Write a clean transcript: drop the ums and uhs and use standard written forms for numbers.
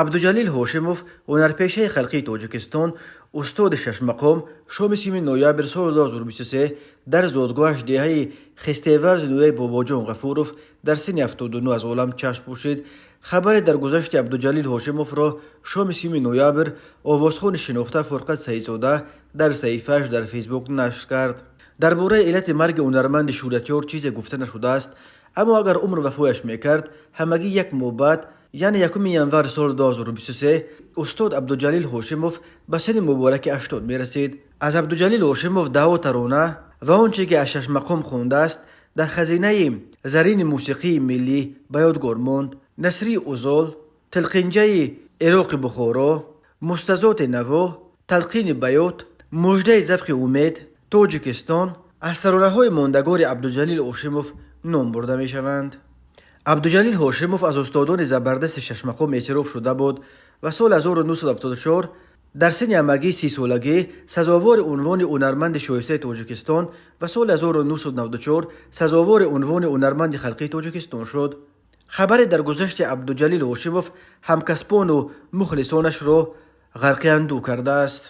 Абдуҷалил Ҳошимов, ҳунарпешаи халқии Тоҷикистон, устоди шашмақом, шоми 30 ноябр соли 2023 дар зодгоҳаш, деҳаи Хистеварзи ноҳияи Бобоҷон Ғафуров, дар синни 79 аз олам чашм пӯшид. Хабари даргузашти Абдуҷалил Ҳошимовро шоми 30 ноябр овозхони шинохта Фурқат Саидзода дар саҳифааш дар Фейсбук нашр кард. Дар бораи иллати марги ҳунарманди шӯҳратёр чизе гуфта нашудааст, аммо агар умр вафояш мекард, ҳамагӣ як моҳ баъд, яъне 1 январи соли 2023, устод Абдуҷалил Ҳошимов ба синни мубораки 80 мерасид. Аз Абдуҷалил Ҳошимов даҳо тарона ва он че ки аз шашмақом хондааст, дар хазинаи зарини мусиқии миллӣ ба ёдгор монд. Насрии узол, Тилқинҷаи Ироқи Бухоро, Мустазоти наво, Талқини баёт, Муждаи завқи умед, Тоҷикистон аз таронаҳои мондагори Абдуҷалил Ҳошимов ном бурда мешаванд. Абдуҷалил Ҳошимов аз устодони забардасти шашмақом эътироф шуда буд ва соли 1974 дар синни ҳамагии 30-солагӣ сазовори унвони ҳунарманди шоистаи Тоҷикистон ва соли 1994 сазовори унвони ҳунарманди халқии Тоҷикистон шуд. Хабари даргузашти Абдуҷалил Ҳошимов ҳамкасбону мухлисонашро ғарқи андӯҳ кардааст.